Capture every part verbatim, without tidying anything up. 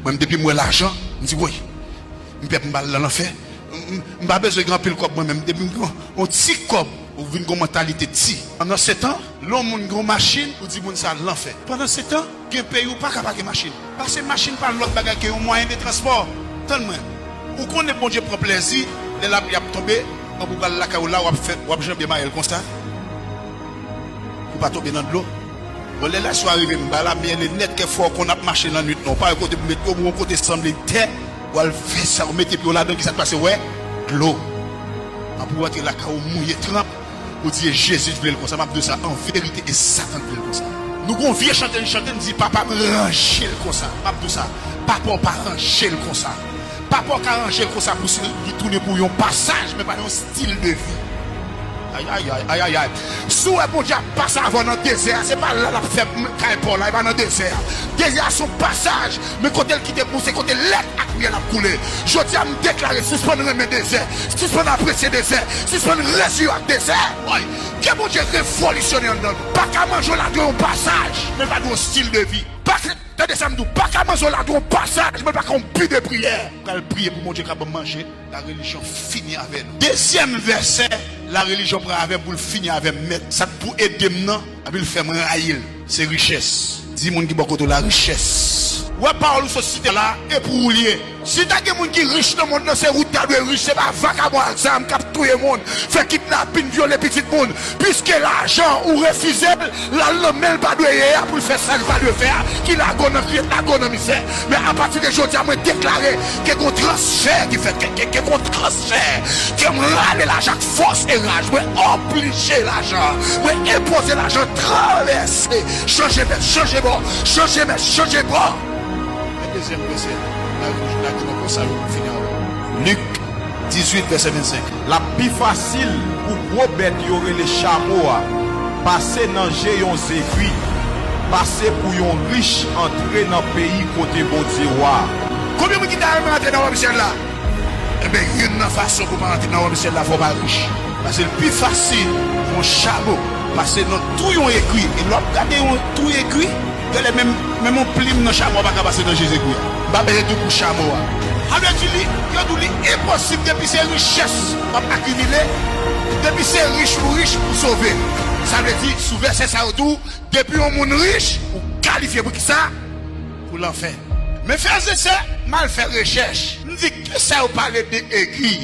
Mwen menm, depi m wè lajan, m di, woy, m pè pou m pa al nan lanfè. M, m, m pa bezwen gen anpil kòb mwen menm. Depi m gen yon ti kòb, ou vin gen yon mantalite ti. Pandan se tan, lè yon moun gen yon machin, ou di moun sa al lanfè. Pandan se tan, gen peyi ou pa ka pa gen machin. Pase machin pa lòt bagay ke yon mwayen de transpò. Tann mwen. Ou konnen Bondye pran plèzi, lè lapli ap tonbe, ann pou pral lakay ou la, w ap fè, w ap janbe mayèl konsa. Pou pa tonbe nan dlo. Bon, lè lèswa rive, m ba lamyèle nèt, kèk fwa w konn ap mache nan nwit, non, w pa wè kote pou met pye w, ou wè yon kote sanble tè, w al fè sa, ou mete pye w ladan, kisa k pase, w wè dlo. Ann pou w antre lakay ou mouye tranp, ou di, e Jezi t vle l konsa, m ap di w sa, an verite, e Satan t vle l konsa. Nou gon vye chante n chante, n di, papa m ranje l konsa, m ap di w sa, papa w pa ranje l konsa. Papa w ka ranje l konsa pou si li tounen pou yon pasaj, men pa yon stil de vi. Ayayay, ayayay. Si w wè Bondye ap pase avè w nan dezè a, se pa la l ap fè kay pa w la, e pa nan dezè a. Dezè a se yon pasaj, men kote l kite pou w, se kote lèt ak myèl ap koule. Jodi a, m deklare, sispann renmen dezè, sispann apresye dezè, sispann rezi w ak dezè. Woy, ke Bondye revolisyone anndan nou. Pa ka manje w la dwe yon pasaj, men l pa dwe yon stil de vi. Pa ka, tande sa m di w, pa ka manje w la dwe yon pasaj, men l pa ka yon bi de priyè. Pral priye pou Bondye ka ban m manje. Larelijyon fini avè nou. Dezyèm vèsè, larelijyon pran avè m pou l fini avè m nèt. Sa k pou ede m nan, epi l fè m rayi l, se richès. Di moun ki bò kote w la, richès. Ou wè pawòl ou sot site la, e pou ou l ye. Si ta gen moun ki rich nan mond nan, se ou t ta dwe rich, se pa vakabon ak zam k ap touye moun, fè kidnapin, vyole pitit moun. Piske lajan ou refize l, l al nan men l pa dwe ye a pou l fè sa l pa dwe fè a, ki lage w nan kriyèt, lage w nan mizè. Men apati de jodi a, mwen deklare ke gon transfè ki fèt, ke, ke, ke gon transfè, ke m rale lajan ak fòs e raj. Mwen oblije lajan, mwen enpoze lajan travèse, chanje mèt, chanje bò, chanje mèt, chanje bò. Men dezyèm vèsè, la, la di nou konsa, yo fini avè l. Lik dizuit, vèsè vennsenk. L ap pi fasil pou gwo bèt yo rele chamo a pase nan je yon zegwi, pase pou yon rich antre nan peyi kote Bondye w a. Konbyen moun ki ta renmen antre nan wayòm syèl la? Enben, youn nan fason pou w pa antre nan wayòm syèl la, fò w pa rich. Paske l pi fasil pou yon chamo pase nan twou yon egwi. E lè w ap gade yon twou egwi, genlè menm, menm yon plim nan chamo a pa ka pase nan je egwi a. M pa mete tou pou chamo a. Sa vle di li, yo di w li enposib depi se richès w ap akimile, depi se rich ou rich pou sove. Sa vle di, sou vèsè sa yo di w, depi yon moun rich, ou kalifye pou kisa? Pou lanfè. Men frè e sè, m al fè rechèch. M di, kisa yo pale de egwi?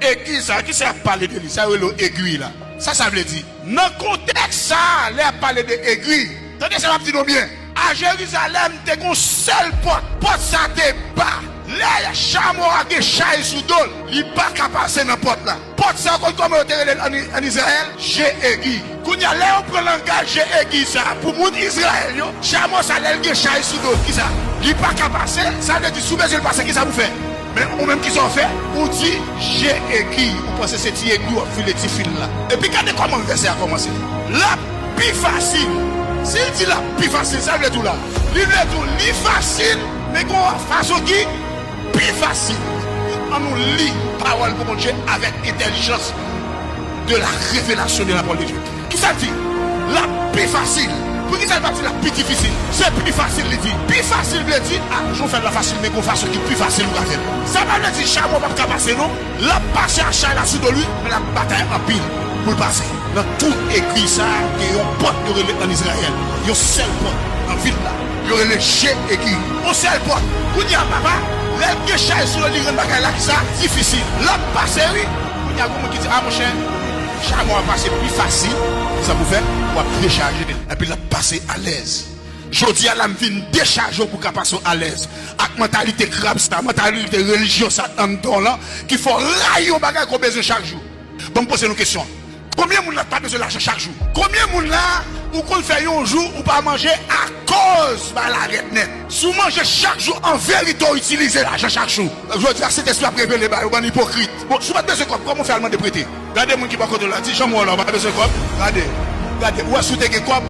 Egwi sa, kisa y ap pale de li? Sa yo rele egwi la. Sa sa vle di? Nan kontèks sa a, lè y ap pale de egwi, tande sa m ap di nou byen. A Jerizalèm, te gon sèl pòt. Pòt sa te ba. Lè chamo a gen chay sou do l, li pa ka pase nan pòt la. Pòt sa, ou konn kòman yo te rele l ann, ann Izrayèl? Je egwi. Kounye a, lè yo pran langaj je egwi sa a pou moun Izrayèl yo, chamo sa, lè l gen chay sou do l, kisa? Li pa ka pase, sa vle di, si w bezwen l pase, kisa pou w fè? Men ou menm, kisa w fè? Ou di, je egwi. Ou panse se ti egwi w ap file ti fil la. Epi gade kòman vèsè a kòmanse. L ap pi fasil. Si l di l ap pi fasil, sa vle di w la? Li vle di w li fasil, men gen yon fason ki pi fasil. Ann nou li pawòl Bondye avèk entèlijans de la révélation de la parole de Dieu. Kisa l di? L ap pi fasil. Poukisa l pa di l ap pi difisil? Se pi fasil li di. Pi fasil vle di, a, jan w fè l la fasil, men gon fason ki pi fasil ou ka fè l. Sa pa vle di chamo p ap ka pase non. L ap pase ak chay la sou do l wi, men l ap batay anpil pou l pase. Nan twou egwi sa a, gen yon pòt yo rele ann Izrayèl. Yon sèl pòt nan vil la. Yo rele je egwi. Yon sèl pòt. Kounye a, papa, lè l gen chay sou li, li rann bagay la, kisa? Difisil. L ap pase, wi. Kounye a, gon moun ki di, a, monchè, chamo a pase pi fasil. Sa pou fè, w ap dechaje l. Epi l ap pase alèz. Jodi a la, m vin dechaje w pou w ka pase w alèz. Ak mantalite krab sa, mantalite relijyon sa anndan w lan, ki fè w rayi yon bagay ke w bezwen chak jou. Ban m poze nou kesyon. Konbyen moun la k pa bezwen lajan chak jou? Konbyen moun la ou konn fè yon jou ou pa manje akoz bagay la rèd nèt? Si w manje chak jou, an verite w itilize lajan chak jou. Jodi a, Sentespri ap revele ba yo, bann ipokrit. Bon, si w pa t bezwen kòb, kòman w fè al mande prete? Gade moun ki bò kote w la, di, jan m wè w la, w pa bezwen kòb? Gade, gade, ou wè si w te gen kòb?